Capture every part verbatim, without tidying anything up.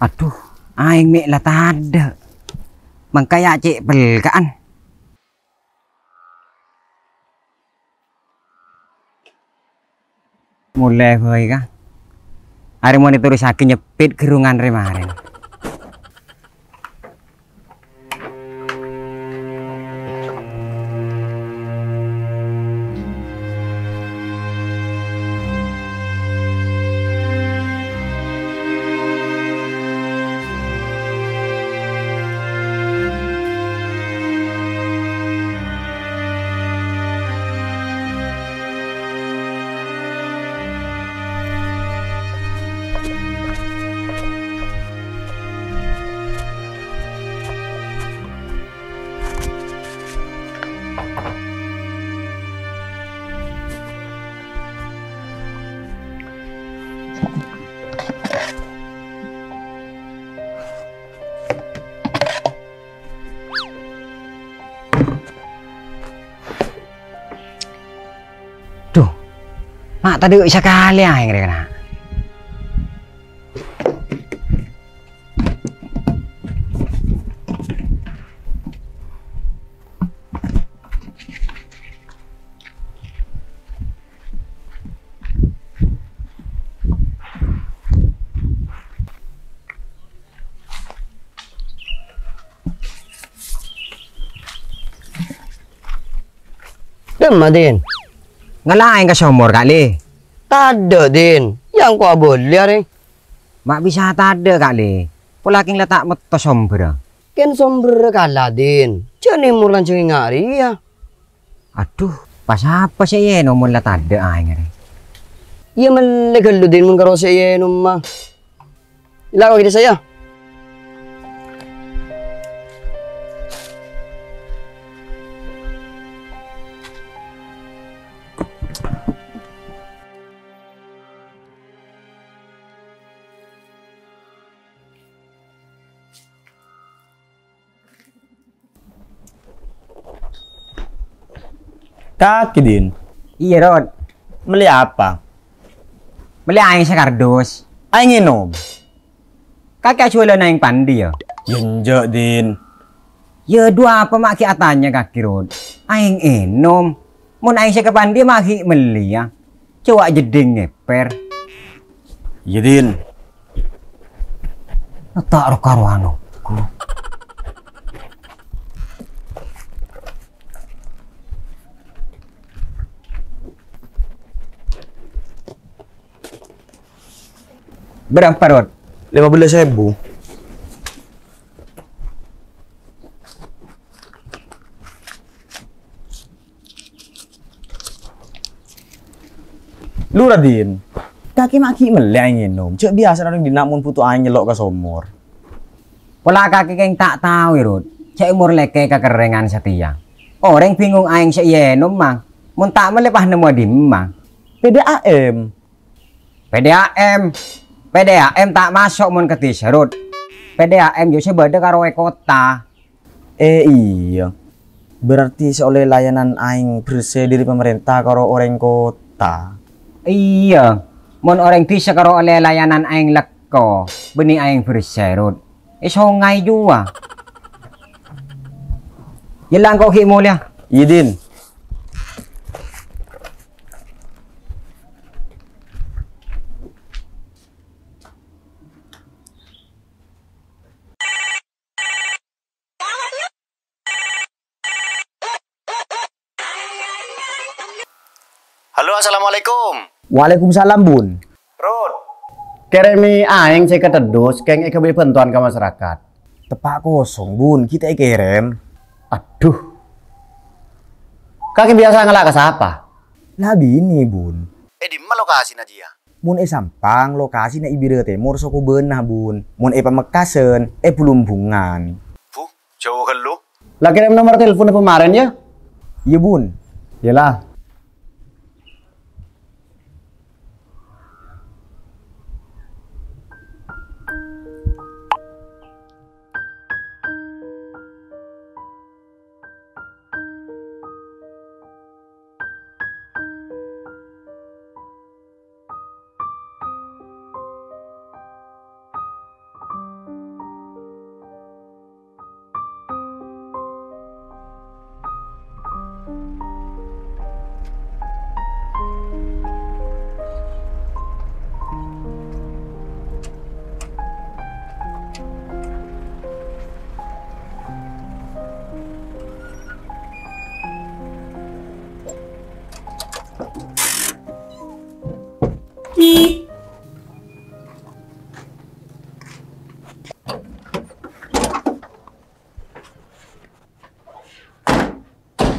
Adhu, aèng mè' la tadâ'. Mangka ya' cè' pelka'an. Molè bhâi, Ka. Arè mon èterrossaghi nyeppit ghârungan rè-marèn. Dhu, ma' tadâ' sakalè aèng rè, kana'. Dimma, Din? Ngala' aèng ka somor, Ka' Lè. Tadâ', Din. Ya' engko' abâli arè. Ma' bisa tadâ', Ka' Lè. Pola kèng la ta' metto sombherra. Kèng sombherra kala, Din. Jhâ' nèmor lanjhângnga rèya. Adhu, pas apa sè èènom mon la tadâ' aèng arè? Iyâ mellè ghâllu, Din, mon karo sè èènom, ma. Ila' ko' ghi' dissa', yâ. Kakè, Din. Iyâ, Rot. Mellè apa? Mellè aèng sakardus. Aèng ngènom? Kakè ajhuwâlân aèng pandhi, yâ? Yâ, enjâ', Din. Yâ, dhu apa ma' ghi' atanya kakè, Rot? Aèng ngènom. Mon aèng sè kapandhi ma' ghi' mellèya. Cowa jeddhing ngèpèr. Iyâ, Din. Ta' ro-karowan, ongghu. Berapa, Rot? Lima belas ribu. Lurah, Din. Kakè ma' ghi' mellè aèng ngènom. Jhâ' biyasana orèng dinna' mon bhuto aèng nyello' ka somor. Pola kakè kèng ta' tao, Rut. Jhâ' èmor lèkè kakerrèngan satèya. Orèng bingung aèng sè èènom, ma. Mon ta' mellè pas nemmo è dimma? P D A M. P D A M. P D A M ta' maso' mon ka dhisa, Rut. P D A M jhâ' sè bâdâ karo è kottha. Eh, iyâ. Berarti sè ollè layanan aèng bersè dhâri pamarènta karo orèng kottha. Iyâ. Mon orèng dhisa karo ollè layanan aèng lekko, bânnè aèng bersè, Rut. È songay jhuwa. Yella engko' ghi' molèya. Iyâ, Din. Halo, assalamualaikum. Waalaikumsalam, Bun. Rut. Kèrèmè aèng sè katèddhus, kèng èghâbây bhântowan ka masarakat. Teppa' kosong, Bun, ghi' ta' èkèrèm. Adhu. Kakè biyasa ngala' ka sapa? La binè, Bun. È dimma lokasina jiyâ? Mon è Sampang, lokasina è Bira Tèmor sokobâna, Bun. Mon è Pamekasan, è Blumbungan. Bu, jâu ghâllu. La kèrèm nomor telepon kemaren, yâ? Iyâ, Bun. Iyâlah.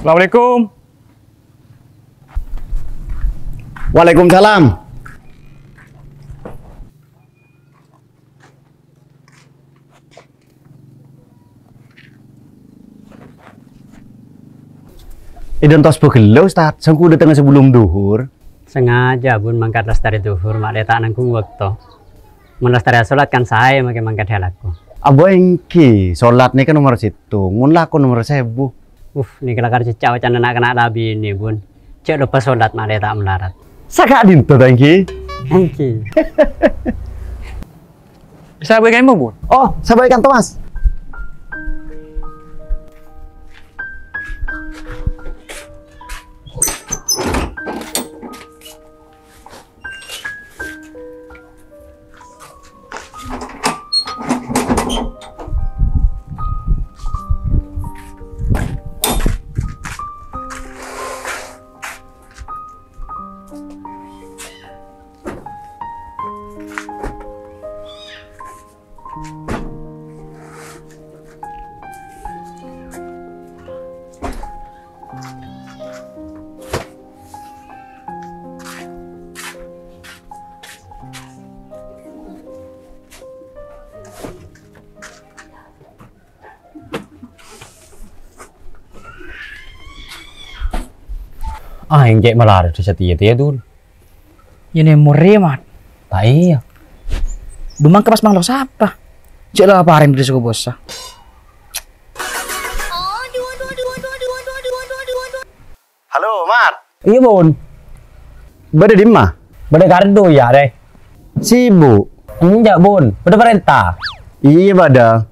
Assalamualaikum. Waalaikumsalam. Èdântos bâ ghellâ', Ustad. Sèngko' dâtengnga sabellunna dhuhur. Sengaja, Bun, mangkat lastarè dhuhur, ma' lè ta' nangghung bâkto. Mon lastarè asolat kan saè makè mangkat alako. Abâ èngghi, solat nèka nomer sèttong, mon lako nomer sèbu. Uff, nèka la karè cècca' oca'na na'-kana' la binè, Bun. Jhâ' loppa solat, ma' lè ta' malarat. Saka'dinto, ta, èngghi? Èngghi. Bisa bâi ka'emma, Bun? Oh, sabâi kanto, Mas. Ah, èngghi malarat satèya-tèya, Dul. Iyâ, nèmorè, Mat. Ta' iyâ. Dumangka pas manglo sapa? Jhâ' la parèng dâri soko bossa. Halo, Mat. Iyâ, Bun. Bâdâ dimma? Bâdâ kardus, yâ, rè. Sibuk? Enjâ', Bun. Bâdâ parènta? Iyâ, bâdâ.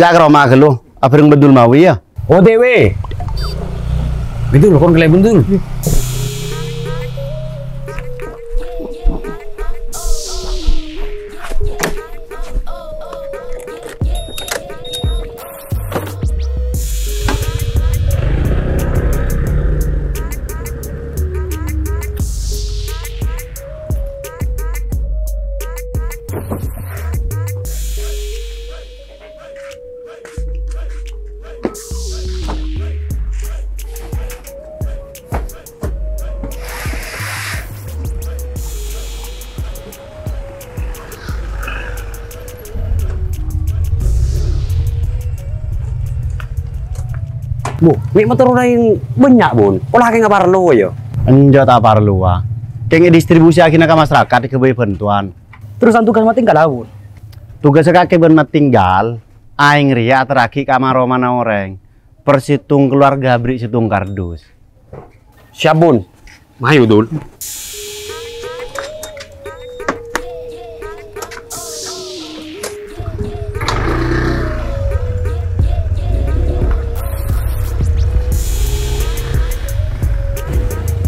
Yâ, ka roma ghâllu. Abhâreng bân Dul Mawi, yâ. O T W. Itu lho, kon kelebon, Dul. Bu, mè' motor orèng bânnya', Bun. Pola akèng aparlo, yâ? Enjâ', ta' parlo, wa. Kèng èdistribusiaghina ka masarakat èghâbây bhântowan. Terrosan tugas Mat Tinggal, Bun? Tugassa kakè bân Mat Tinggal, aèng rèya aterraghi ka ma-romana orèng. Per sèttong keluarga aberri' sèttong kardus. Siap, Bun. Mayu, Dul.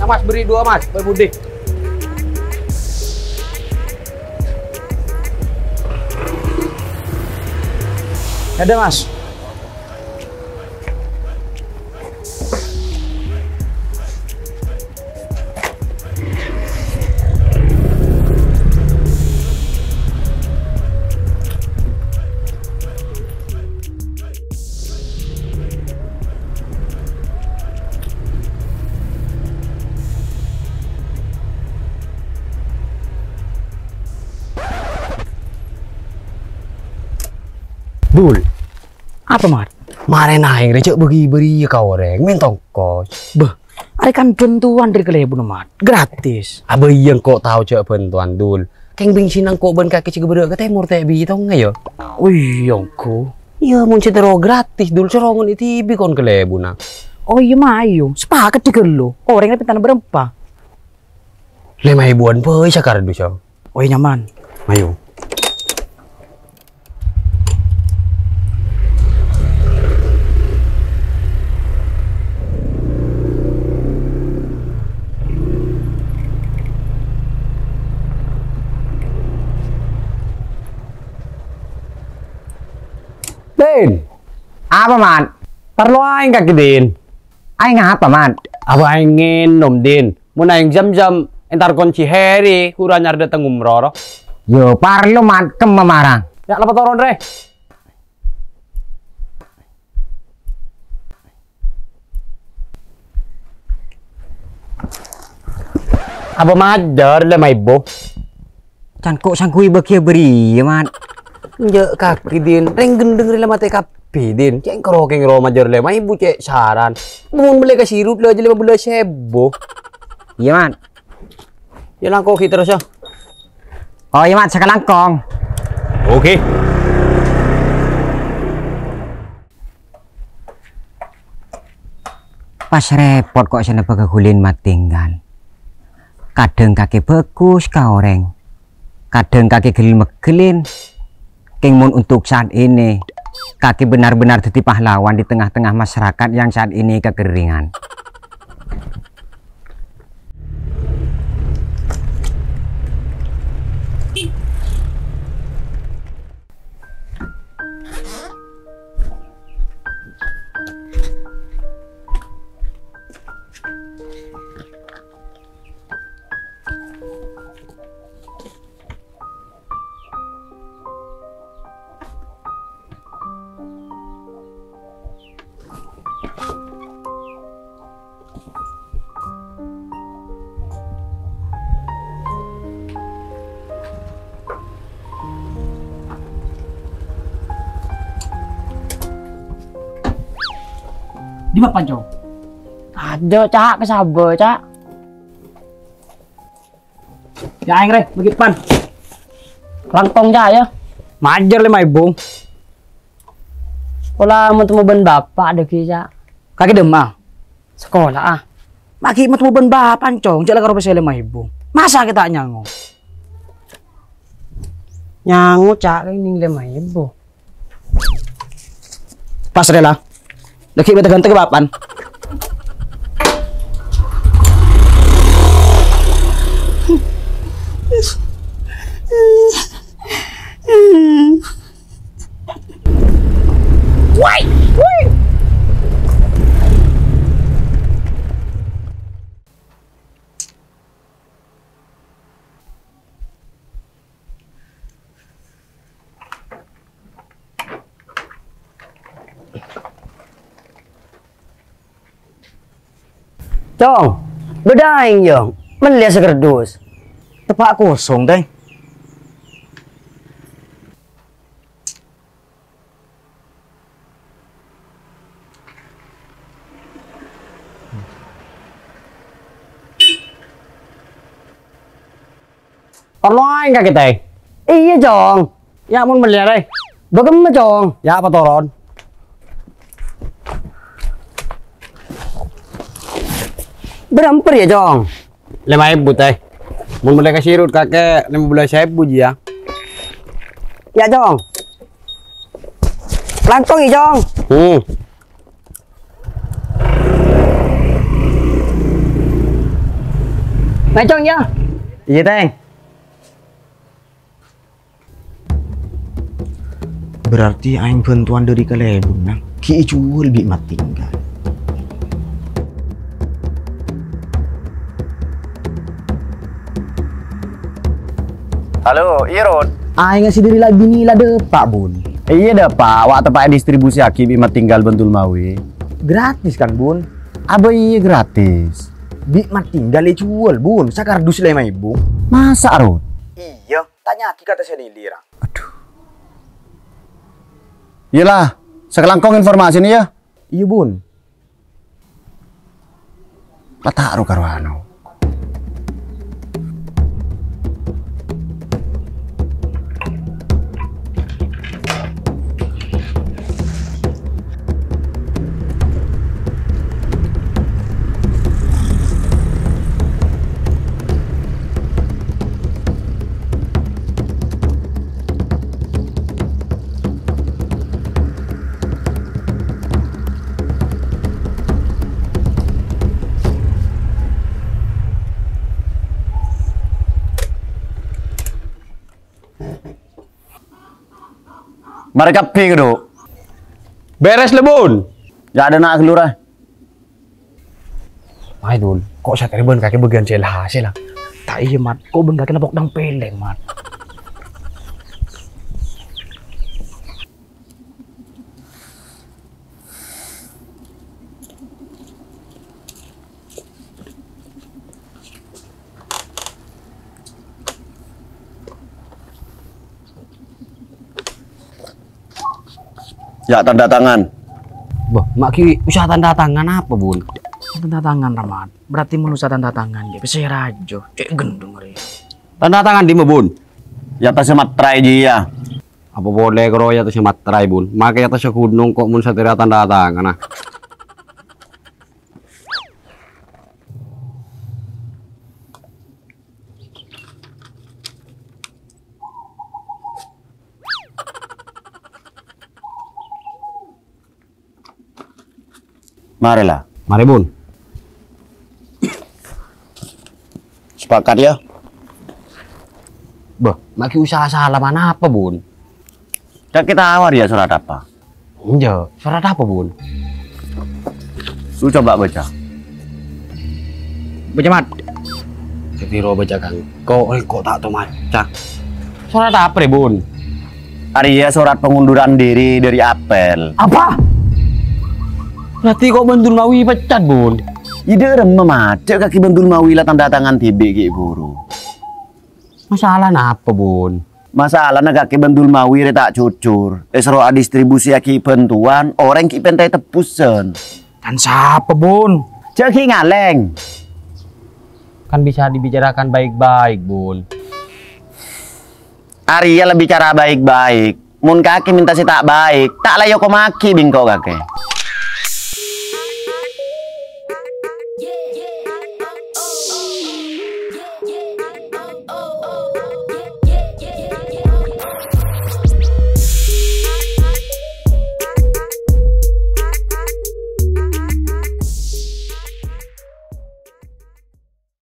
Nah, Mas, beri dua, Mas, buat Budi. Ada, Mas. Dul. Apa, Mat? Marèna aèng rè, jhâ' bâgi-bâgiyâ ka orèng, mènta ongkos. Bâh, arèya kan bhântowan dâri kalèbunna, Mat. Gratis. Abâ iyâ engko' tao jhâ' bhântowan, Dul. Kèng bengsinna engko' bân kakè sè ghâbârâ' ka tèmor tè' bi' tongnga, yâ. Oh, iyâ, engko'. Iyâ, mon sè terro gratis, Dul, soro ngon è T V kon kalèbunna. Oh, iyâ, mayu. Sepakat dhi ghâllu. Orèng rè pentana bârâmpa. Lèma èbuwân bhâi sakardus, Om. Oi, nyaman. Ayo. Din. Apa, Man? Parlo aèng kakè, Din. Aèng apa, Man? Apa aèng ngènom, Din? Mon aèng Zam-Zam, entar konci Heri, kurang nyar dâteng umroh, ro. Yo, parlo, Man, kemma marang. Ya, la patoron, rè. Apa majâr lèma èbu? Can ko' sangghuy bâgiyâ bâriyâ, Man. Enjâ' kakè, Din. Rèng ghendheng rè la matè kabbhi, Din. Cè' engko' kèng ro majâr lèma èbu, cè' saran. Mon mellè ka Sirut la jâ lèma bellâs èbu. Iyâ, Man. Ya, langkong ghi' terros, ya. Oh, iyâ, Man, sakalangkong. Oke. Pas rèpot ko' sè nebbhâ ka ghulin matinggal. Kadhâng kakè bhâghus ka orèng, kadhâng kakè ghellem-megghellin. Kèng mon untuk saat ini, kakè benar-benar dhâddhi pahlawan di tengah-tengah masyarakat yang saat ini kekeringan. Dimma, Panco? Adâ', Ca', ka sabâ, Ca'. Ya, aèng rè, bâgi pan. Langkong, Ca', ya. Majâr lèma èbu. Pola mon temmo bân bapa' dâggi', Ca'. Kakè dâmma? Sakola, ah. Ma' ghi' mon temmo bân bapa', Cong, jhâ' la karo pèssè lèma èbu. Masa' ghi' ta' nyango? Nyango, Ca', kèng lèma èbu. Pas rè la. Lagi beta ganteng bapan. Woi, woi. Cong, bâdâ aèng, Cong. Mellèya sakardus. Teppa' kosong, Tèng. Parlo aèng ka kita, eh? Iyâ, Cong. Ya, mon mellèya, rè. Bâkemma, Cong? Ya, apa toron? Bârâmpa rèya, Cong? Lèma èbu, Tèng. Mon mellè ka Sirut, kakè lèma bellâs èbu jiyâ. Ya, Cong. Langkong, ya, Cong. Hmm. Nah, Cong, ya. Iyâ, Tèng. Berarti aèng bhântowan dâri kalèbunna ghi' èjhuwâl bi' Matinggal. Halo, iyâ, Rut. Aèng sè dâri la binè la dâpa', Bun. Iyâ, dâpa'. Wa' teppa'è distribusiyaghi bi' Matinggal Bantul Mawi. Gratis, kan, Bun? Abâ iyâ gratis. Bi' Matinggal èjhuwâl, Bun, sakardus lèma èbu. Masa', Rut? Iyâ, tanyaghi ka T S N I L I ra. Aduh. Iyâ la, sakalangkong informasi nè yâ. Iyâ, Bun. La ta' ro-karowan. Marè kabbhi, Kèdhu. Bherres, la, Bun. Yâ, adâ' na' ghâllu, ra. Ayo, Dul. Kok satèya bân kakè bâgiyân sè la, sè la. Ta' iyâ, Mat. Kok bân kakè nèpok dâng pèlèng, Mat. Yâ, tanda tangan. Bâh, ma' ghi' usaha tanda tangan apa, Bun? Tanda tangan, Rahmat. Berarti mon usaha tanda tangan, yâ, bisa rajâ. Cè' gendhung, rè. Tanda tangan dimma, Bun? Yâ, attas matrai jiyâ. Apa polè karo yâ attas matrai, Bun? Makè yâ attas ghunong kok mon satèya tanda tangan, ah. Marè la. Marè, Bun. Sepakat, yâ. Bâh, ma' ghi' usaha sala manapa, Bun? Kakè tao arèya sorat apa? Enjâ', sorat apa, Bun? Lu coba baca. Baca, Mat. Sè bhuru baca kan. Kok, kok ta' tao maca? Sorat apa rè, Bun? Arèya sorat pengunduran diri dari Apel. Apa? Berarti kok Bân Dulmawi pecat, Bun? Yâ, dâ' remma maca kakè Bân Dulmawi la tanda tangan dhibi' ghi' bhuru. Masalana apa, Bun? Masalana kakè Bân Dulmawi rè ta' jujur. Èsoro adistribusiyaghi bhântowan, orèng ghi' pèntaè tebbusân. Kan sapa, Bun? Jâ' ghi' ngalèng. Kan bisa dibicarakan baik-baik, Bun. Arèya la bicara baik-baik. Mon kakè mènta sè ta' baik, ta' la èokomaghi bi' engko' kakè.